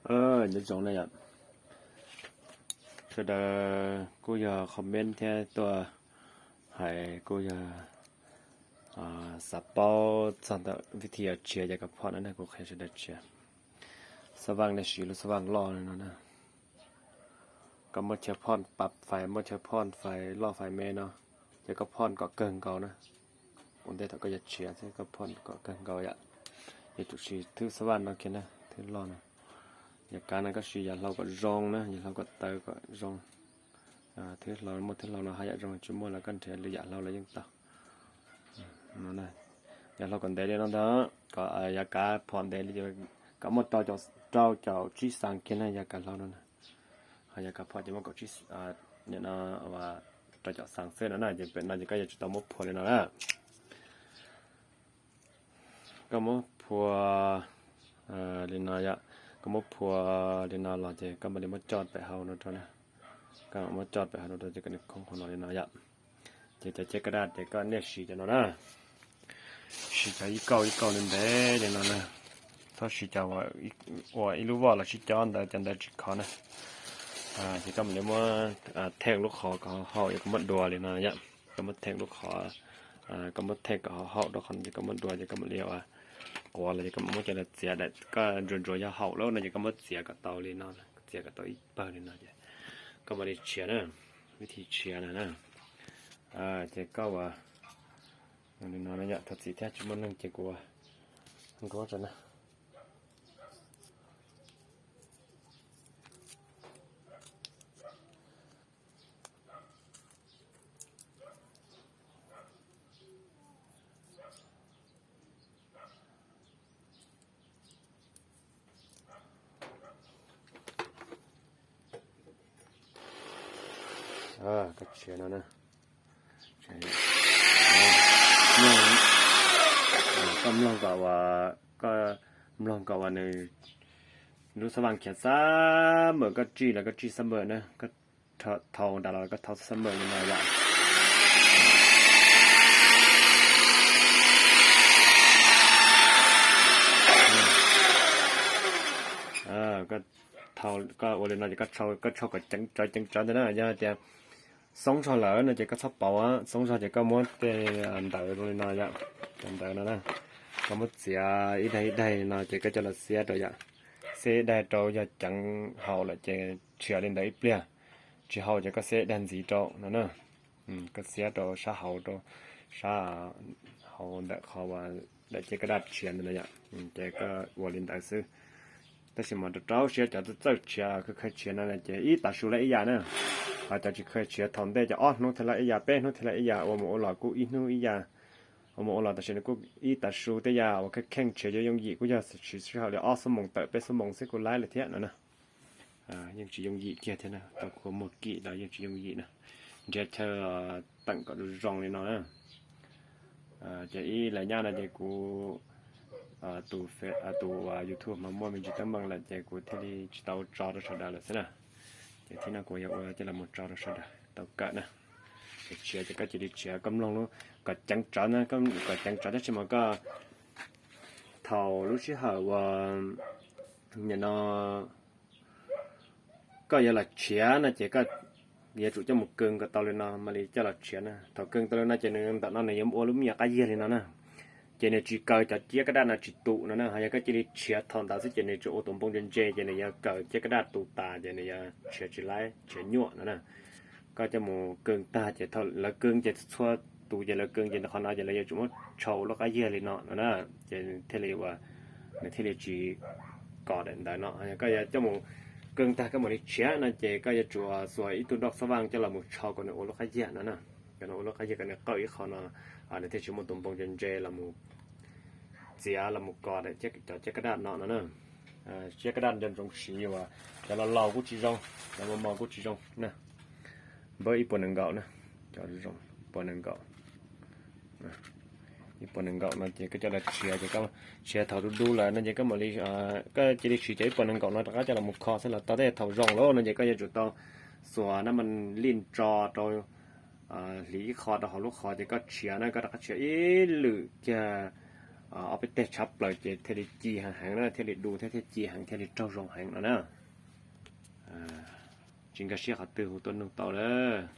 Nyob zoo na yom, sawv daws kuj yog comment thiab tuaj hais kuj yog xav paub txog ntawm vib thi yuav tshiav cov kab phoj no na, kuv qhia sawv daws tshiav. Xab vaaj nej siv lub xab vaaj loj no na, koj muab chaw phoj pab fais, muab chaw phoj fais loj fais me no, ces koj phoj kom kawg nkaus na. Ua ntej thaum koj yuav tshiav xwb koj phoj kom kawg nkaus yom. Yuav tsum siv thwb xab vaaj no kiag na, thwb loj no. Yav kav no koj siv yav hlau kom zoo na, yav hlau kom tawv kom zoo. Thwb hlau muaj thwb hlau no haj yam zoo, tsis muaj los koj nrhiav lwm yam hlau los yeej tau. Yav hlau kom ntev li no ntag, kom yav kav phom ntev li, kom muaj rau caum tsib xaas kiag na yav kav hlau no na. Ho yav kav phom ces muaj kaum tsib, nim no rau caum xaas xwb no na, ces pem no ces koj yuav tsum tau muab phua li no na. Koj muab phua li no yom, koj muab phua li no los ces koj mam li muab coj pem hauv no rau na. Koj muab coj pem hauv no rau ces kom nws khoob qhov no li no yom. Ces cov ciab kaj daj ces koj niaj siv cov no na. Siv cov ib kauj ib kauj ntev ntev li no na. Txhob siv cov uas ib lub voj los sib cob ntawd, cov ntawd tsis khov na. Ces koj mam li muab theej lub qhov kom haum, yog koj muab dua li no yom. Koj muab theej lub qhov, koj muab theej kom haum rau qhov no ces koj muab dua ces koj mam li ua quav los ces koj mam muab coj los txiav daim, koj ntsuas ntsuas yog haum lawm no ces koj muab txiav kom tau li no, txiav kom tau ib pawg li no ces koj mam li tshiav na. Vib thi tshiav na na. Ces koj ua li no na yom, thov txim thiab tsis muaj neeg ces kuv ua nruab rau na. Koj tshiav no na. Koj mloog kom, koj mloog kom uas nws lub xab vaaj khiav xab mawm, koj tsij los koj tsij xab mawm na, koj thau nram los koj thau xab mawm li no yom. Koj ua li no ces koj thau kom ceev tsawv ceev tsawv ntawd na, yog tias xoob zog lawm no ces koj txhob pauv, xoob zog ces koj muab tej ntawv zoo li no yom, cov ntawv no na, koj muab txiav ib daig ib daig li no ces koj coj los xiab rau yom, xiab ib daig rau yog ceev haum lawm ces tshiav li ntawd ib pliag, tsis haum ces koj xiab ib daig ntxiv rau no na. Koj xiab rau sab hauv, rau sab hauv ntawm qhov uas daim ciab kaj daj tshiav ntawd na yom, ces koj ua li ntawd xwb. Tab sis mas rau rau siab cov txawj tshiav, khaws khaws tshiav no ces ib tav su lawm ib yam na. Ho cov tsis khaws tshiav thaum ntej ces ob hnub thiaj lawm ib yam, peb hnub thiaj lawm ib yam, ua mus ua los kuj ib hnub ib yam. Ua mus ua los tam sim no kuj ib tav su tej yam uas kheej kheej tshiav yuav yooj yim kuj yog siv sij hawm li ob xuab moos tawm peb xuab moos xwb kuj laib lawm thiab no na. Yeej tsis yooj yim kiag thiab na, tau khuv muag kim los yeej tsis yooj yim na. Nrhiav chaw teem kom zoo zoo li no na. Ces ib leeg nyab no ces kuv tus YouTube mas muaj me ntsis teeb meem lawm ces kuv thiaj li tsis tau tso rau sawv daws lawm xwb na. Ces thib no kuv yuav ua coj los mus tso rau sawv daws tau kawm na. Ces tshiav ces koj cia li tshiav, koj mloog lub kom ceev tsawv na, kom ceev tsawv tab sis mas koj thaum lub sij hawm uas nim no koj yuav los tshiav no ces koj yuav tsum coj mus kawg kom tau li no mam li coj los tshiav na. Thaum kawg tau li no ces nws ntawm no nws yuav ua lub me nyuam qab yiag li no na. Ces nws tsis kaw cov ciab kaj daj no tsis tum no na, ho yog koj cia li tshiav thaum ntawd xwb ces nws tsuas ua tus npoo ntse ntse ces nws yuav kaw ciab kaj daj tu tas ces nws yuav tshiav tsis laib, tshiav nyuaj no na. Koj coj mus kawg tag ces thaum lawv kawg ces txhua tus ces lawv kawg ces qhov no ces lawv yuav tsum muab tshau ua lub qab yiag li no no na, ces thiaj li ua, nws thiaj li tsis kos daim ntawv no. Koj yuav coj mus kawg tag koj mam li tshiav no ces koj yuav tsum xuas ib tug nroj xab vaj coj los mus tshau kom nws ua lub qab yiag no na. Kom nws ua lub qab yiag kom nws qawj ib qho no, nws thiaj tsis muaj tus npoo ntse ntse los mus txiav los mus kos cov ciab kaj daj no no na. Ciab kaj daj nco ntsoov siv uas cov laus laus kuj tsis zoo, cov mos mos kuj tsis zoo na. Npawb ib puas nees nkaum na, cov zoo ib puas nees nkaum. Ib puas nees nkaum no ces koj coj los tshiav ces koj tshiav thaum du du lawm no ces koj mam li, koj cia li siv cov ib puas nees nkaum no rov qab coj los mus kho xwb los tau, tej thaum zoo lawm no ces koj yuav tsum tau xuas nab mas lij tso rau hliv ib qho rau hauv lub qhov ces koj tshiav na, koj rov qab tshiav ib lwm kiag ob peb teg tshab plaws ces thiaj li ci heev heev na, thiaj li du thiab thiaj ci heev thiaj li raug zoo heev no na. Tsis nkag siab qhov twg hu tuaj nug tau lawm.